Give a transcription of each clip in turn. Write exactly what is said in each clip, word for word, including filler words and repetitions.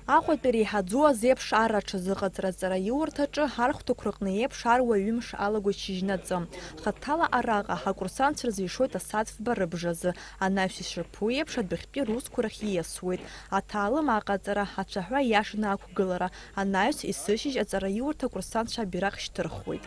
Аҟәатәи реиҳаӡоу азеиԥш ар аҽазыҟаҵара аҵараиурҭаҿы архәҭақәа рҟны еиԥш ар уаҩымш алагоит шьыжьнаҵы. Хаҭала араҟа акурсантцәа рзы ишоит асааҭ фба рыбжазы, анаҩс ишырԥу еиԥш адәахьтәи русқәа рахь ииасуеит. Аҭаалым аҟаҵара, ацәаҳәа иашаны ақәгылара, анаҩс есышьыжь аҵараиурҭа акурсантцәа абираҟ шьҭырхуеит.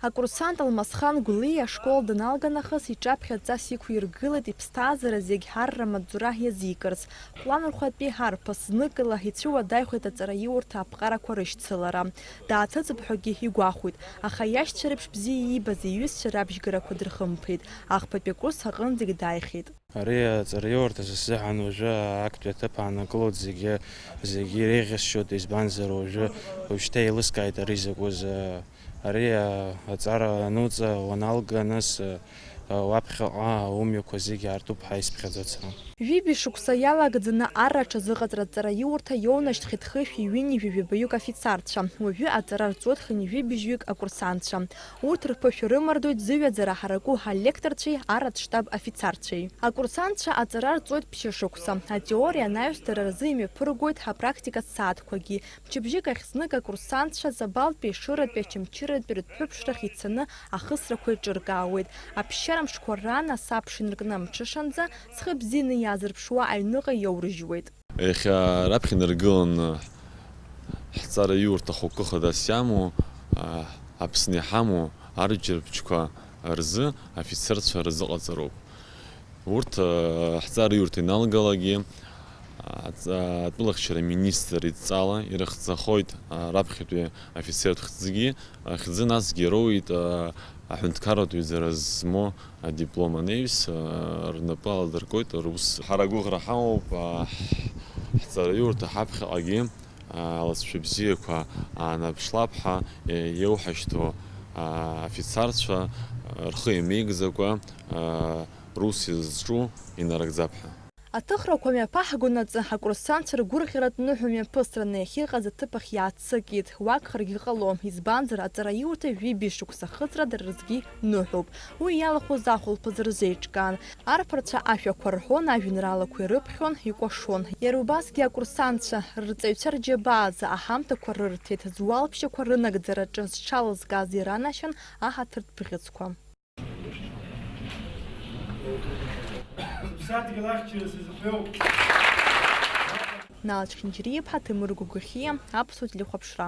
Акурсант Алмасхан Гәлиа ашкол даналга нахыс иҿаԥхьаӡас иқәиргылеит иԥсҭазаара зегь арра маҵзура иазикырц. Хәланырхәатәи арԥыс зныкала ицәыуадаҩхеит аҵараиурҭа аԥҟарақәа рышьцылара. Дааҭыҵып ҳәагьы игәахәит, аха иашьцәа реиԥш бзиа иибаз иҩызцәа рабжьгарақәа дырхымԥеит, ахԥатәи акурс аҟынӡагь дааихьеит. Ари аҵараиурҭа сзыҳәан уажәы актәи аҭыԥ ааннакылоит, зегьы, зегьы иреиӷьасшьоит, избанзар уажәы, уажәшьҭа еилыскааит ари закәыз, ари аҵара ануҵа уаналга, нас уаԥхьаҟа умҩақәа зегьы аартуп ҳәа исԥхьаӡоит сара. Ҩажәи шықәса иалагӡаны ар аҽазыҟаҵара аҵараиурҭа иоунажьхьеит хышәи ҩынҩажәи жәабаҩык афицарцәа. Уажәы аҵара рҵоит хынҩажәи быжьҩык акурсантцәа. Урҭ рԥышәа рымардоит зыҩаӡара ҳараку алекторцәеи аратштаб афицарцәеи. Акурсантцәа аҵара рҵоит ԥшьышықәса. Атеориа анаҩс дара рзы имҩаԥыргоит апрактикатә сааҭқәагьы. Мчыбжьык ахь знык акурсантцәа Ҵабалтәи Ешыратәи Очамчыратәи рыҭәҳәыԥшрахь ицаны ахысрақәа еиҿыркаауеит. Аԥсшьара мшқәа раан асабша инаркны амҽышанӡа зхы бзианы иаазырԥшуа аҩныҟа иоурыжьуеит. Иахьа раԥхьа инаргыланы ҳҵараиурҭа хықәкы хадас иамоу, а, Аԥсны иҳамоу арыҷырбжьқәа рзы афицерцәа рзыҟаҵароуп. Урҭ, а, ҳҵараиурҭа иналгалакгьы, а, аҵ-, а, атәылахьчара министр идҵала ирыхҵахоит, а, раԥхьатәи афицертә хьӡгьы, а, хьӡы насгьы ироуеит, а, аҳәынҭқарратә ҩаӡара змоу адиплом анаҩс, а, рнапы аладыркуеит рус. Ҳара агәыӷра ҳамоуп, а, ҳ-, ҳҵараиурҭа ҳаԥхьаҟагьы, а, алҵшәа бзиақәа аанаԥшлап ҳәа, е, иоуҳашьҭоу, а, афицарцәа, а, рхы иамеигӡакәа, а, рус изызҿу инарыгӡап ҳәа. Аҭыхрақәа мҩаԥаҳгонаҵы, акурсантцәа ргәырӷьаратә ныҳәа мҩаԥысраны иахьыҟаз аҭыԥ ахь иааццакит. Уагхаргьы ҟалом, избанзар, аҵараиурҭа жәибжь шықәса ахыҵра дара рзгьы ныҳәоуп. Уи иалахәыз ахәылԥаз рзеиҿкаан. Арԥарцәа ашәақәа рҳәон, ажәеинраалақәа ирыԥхьон, икәашон. Иара убасгьы акурсантцәа рырҵаҩцәа рџьабаа азы аҳамҭақәа рырҭеит, зуалԥшьақәа рынагӡараҿы зҽалызкааз иранашьан аҳаҭыртә бӷьыцқәа. Сыԥсадгьыл ахьчара сызҳәоу. Нал Чхинчириа-иԥҳа, Ҭемыр Гәагәахьиа, Аԥсуа телехәаԥшра.